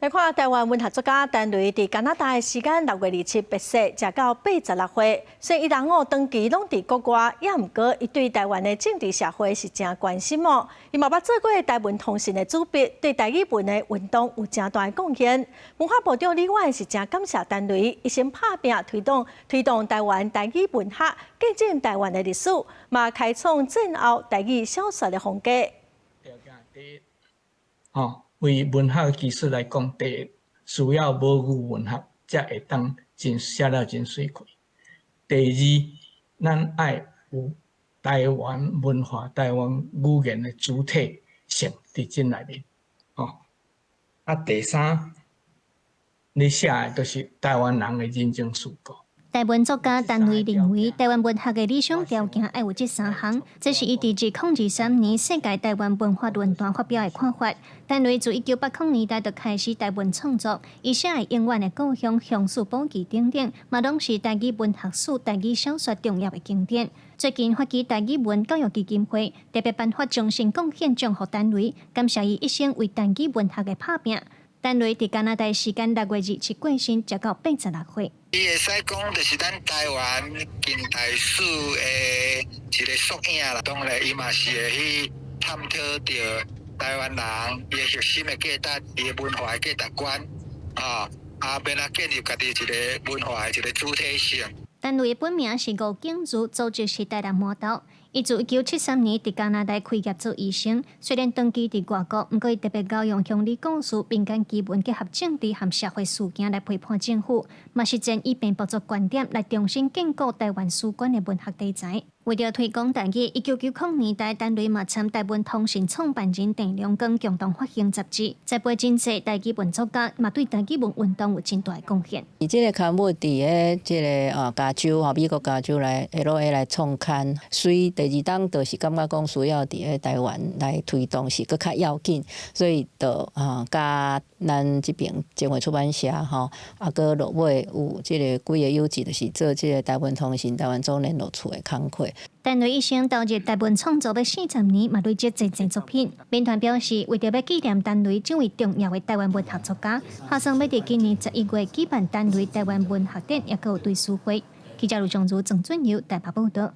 來看臺灣文學作家陳雷佇加拿大的時間6月27病逝，食到86歲。雖然伊人哦長期攏佇國外，也毋過伊對臺灣的政治社會是誠關心哦。伊嘛捌做過台文通訊的主筆，對台語文的運動有誠大的貢獻。文化部長李婉是誠感謝陳雷，一生拍拚推動推動臺灣台語文學，見證臺灣的歷史，嘛開創戰後台語小說的風格。哦。為文學技術來講，第一需要母語文學，才會當真寫了真媠氣。第二，咱愛有台灣文化、台灣語言的主體性佇這內面。吼，啊，第三，你寫的都是台灣人的人情世故。台文作家陳雷認為，台灣文學的理想條件愛有這三項，這是伊佇2023年世界台灣文化論壇發表的看法。陳雷自1980年代就開始台文創作，伊寫的永遠的故鄉、鄉事簿記等等，嘛攏是台語文學史、台語小說重要的經典。最近發起台語文教育基金會特別頒發終身貢獻獎予陳雷，感謝伊一生為台語文學的拍拚。陳雷佇加拿大時間6月27過身，食到86歲。伊會使講，就是咱台灣近代史的一個縮影啦。當然，伊嘛是會去探討著台灣人伊的核心的價值、伊的文化的價值觀，啊，啊，欲按怎建立家己一個文化的一個主體性。陳雷的本名是吳景如，祖籍是台南麻豆。伊自1973年佇加拿大開業做醫生，雖然長期佇外國，毋過伊特別𠢕用鄉里故事、民間奇聞結合政治和社會事件來批判政府，嘛實踐以平埔族觀點來重新建構台灣史觀的文學題材。為著推廣台語，1990年代，陳雷嘛參台文通訊創辦人鄭良光共同發行雜誌，栽培真濟台語文作家，嘛對台語文運動有真大的貢獻。伊這個刊物佇咧這个啊加州吼，美國加州來 L.A. 來創刊，所以第二當就是感覺講需要佇咧台灣來推動是閣較要緊，所以就啊佮咱這爿前衛出版社吼，啊閣落尾有這个幾个友誼，就是做這个台文通訊、台灣總聯絡處的工課。陳雷一生投入台文創作欲40年，嘛累積濟濟作品。民團表示，為著欲紀念陳雷這位重要的台灣文學作家，打算欲佇今年11月舉辦陳雷台灣文學展，抑閣有對書會。記者盧松如、鄭俊友台北報導。